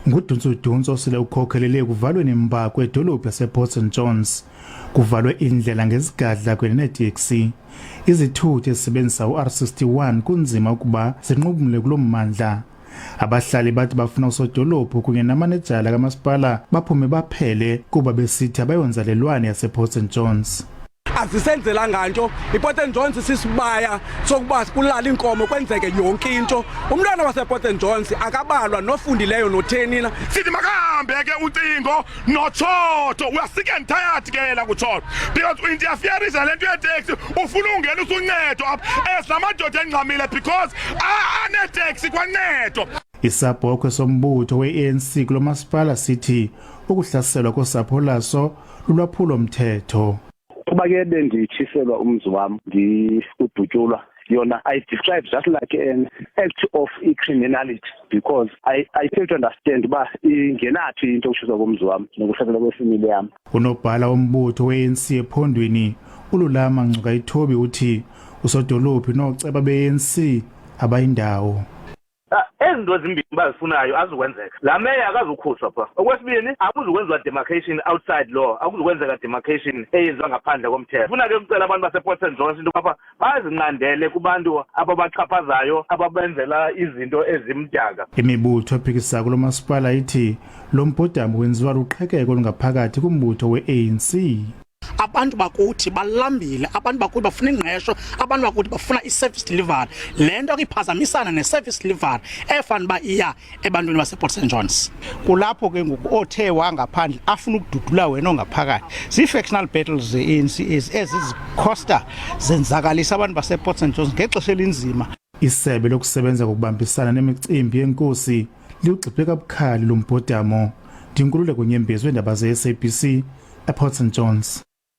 Nguduntsu-duntsu osele ukhokhelele ekuvalweni mba kwedolophu yasePort St Johns. Kuvalwe iindlela ngezigadla kunye neeteksi. Izithuthi ezisebenzisa u-R61 kunzima ukuba zinqumle kulo mmandla. Abahlali bathi bafuna usodolophu kunye namanejala kamasipala baphume baphele kuba besithi abayonzalelwane yasePort St Johns. Azisenzelanga nto. IPort St Johns sisibaya sokuba kulala iinkomo, kwenzeke yonke into. Umntwana wasePort St Johns akabalwa nofundileyo nothenina. Sithi makahambe ke ucingo notshoto. We are sick and tired ke la kutshoto because uinterferisa le nto yeteksi, ufuna ungena usuncedo apha as la madoda engxamile because aneteksi kwancedo. Isabhokhwe sombutho we-ANC kulo masipala sithi ukuhlaselwa kosapho laso lulwaphulo mthetho. Kuba ke benditshiselwa umzi wam, ndikudutyulwa yona, I describe just like an act of criminality because I fail to understand uba ingenaphi into yokutshiswa komzi wam nokuhlaselwa kwefemeli yam. Unobhala wombutho we-ANC ephondweni uLulama Ngcukayithobi uthi usodolophi nooceba be-ANC abayindawo. Ezi zinto zimbini bazifunayo azikwenzeka. Laa meya akazukhutshwa phaa. Okwesibini, akuzukwenziwa demarcation outside law, akuzukwenzeka demarcation eyenziwa ngaphandle komthetho. Funa ke ukucela abantu basePort St Johns into yoba bazinqandele kubantu ababaxhaphazayo, ababenzela izinto ezimdaka. Imibutho ephikisa kulo masipala ithi lo mbhodamo wenziwa luqhekeko olungaphakathi kumbutho we-ANC. Abantu bakuthi balambile, abantu bakuthi bafuna ingqesho, abantu bakuthi bafuna i-service delivery. Le nto kuyiphazamisana ne-service delivery efana uba iya ebantwini basePort St Johns. Kulapho ke ngoku othe wangaphandle afuna ukududula wena ongaphakathi. Zii-factional battles ze-ANC ezi ezizikhosta zenzakalisa abantu basePort St Johns ngexesha elinzima. Isebe lokusebenza ngokubambisana nemicimbi yenkosi liwugxibhe kabukhali lo mbhodamo. Ndinkululeko Nyembezi weendaba ze-SABC ePort St Johns.